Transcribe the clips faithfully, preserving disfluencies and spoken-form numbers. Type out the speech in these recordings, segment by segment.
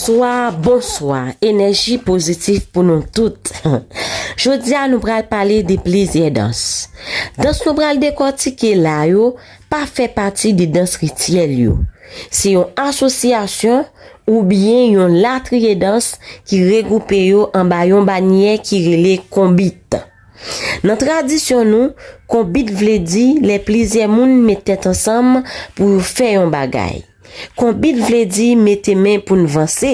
Bonswa, bonswa, enèji pozitif pou nou tout. Jodi a nou pral pale de plizyè dans. Dans nou pral dekòtike la yo pa fè pati de dans rityèl yo. Se yon asosyasyon oubyen yon latriye dans ki regwoupe yo anba yon banyè ki rele konbit. Nan tradisyon nou, konbit vle di lè plizyè moun met tèt ansanm pou yo fè yon bagay. Konbit vle di mete men pou n vanse.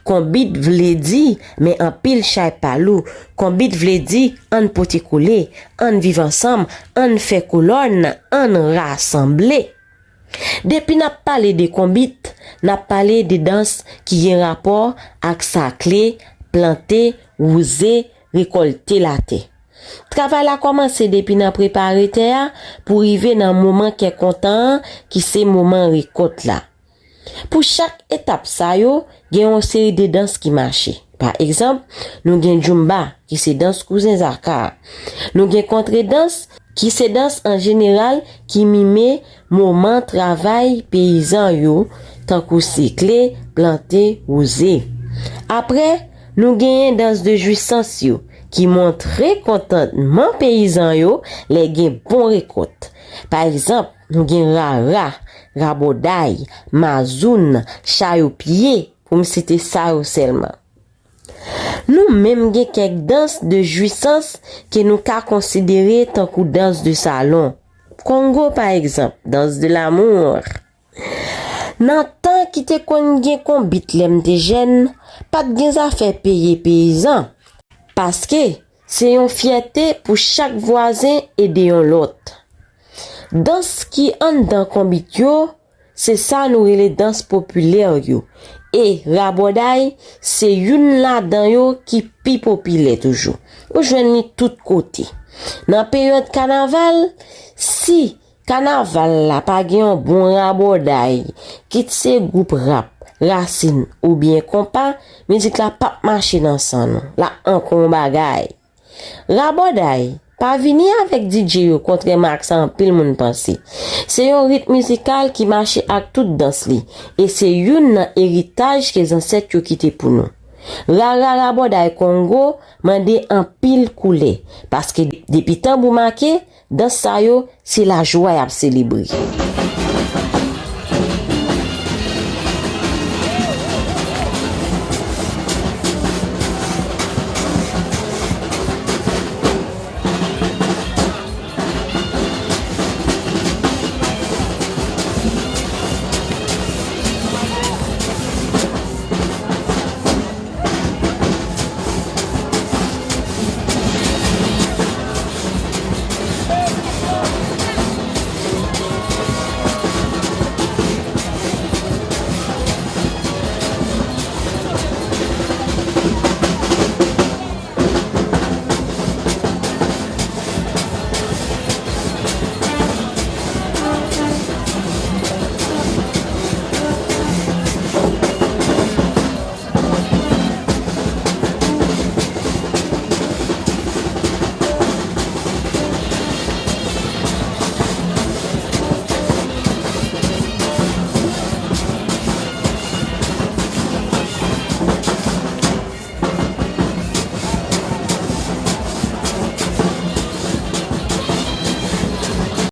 Konbit vle di men anpil chay pa lou. Konbit vle di ann pote kole, ann viv ansanm, ann fè kolòn, ann rasanble. Depi n ap pale de konbit, n ap pale de dans ki gen rapò ak sakle, plante, wouze, rekòlte latè. Travay la kòmanse depi nan prepare tè a pou rive nan moman kè kontan an ki se moman rekòt la. Pou chak etap sa yo, gen yon seri de dans ki mache. Pa egzanp, nou gen djoumba ki se dans kouzen zaka. Nou gen kontredans ki se dans an jeneral ki mime moman travay peyizan yo, tankou sikle, plante, wouze. Apre, nou genyen dans de jwisans yo ki montre kontantman peyizan yo lè gen bon rekòt. Pa egzanp, nou gen rara, rabòday, mazoun, chayopye, pou m site sa yo sèlman. Nou menm gen kèk dans de jwisans ke nou ka konsidere tankou dans de salon. Kongo, pa egzanp, dans de l'amour. Nan tan ki te konn gen konbit lè m te jèn, pa t gen zafè peye peyizan. Paske se yon fyète pou chak vwazen ede yon lòt. Dans ki anndan konbit yo, se sa nou rele dans popilè yo. E rabòday se youn ladan yo ki pi popilè toujou. Ou jwenn li tout kote. Nan peryòd kanaval, si kanaval la pa gen yon bon rabòday, kit se gwoup rap, rasin oubyen konpa, mizik la p ap mache nan san nou. L ap ankò yon bagay. Rabòday pa vini avèk D J yo, kontrèman ak sa anpil moun panse. Se yon rit mizikal ki mache ak tout dans li, e se youn nan eritaj ke zansèt yo kite pou nou. Rara rabòday Kongo mande anpil koulè, paske depi tanbou make, dans sa yo se lajwa y ap selebre.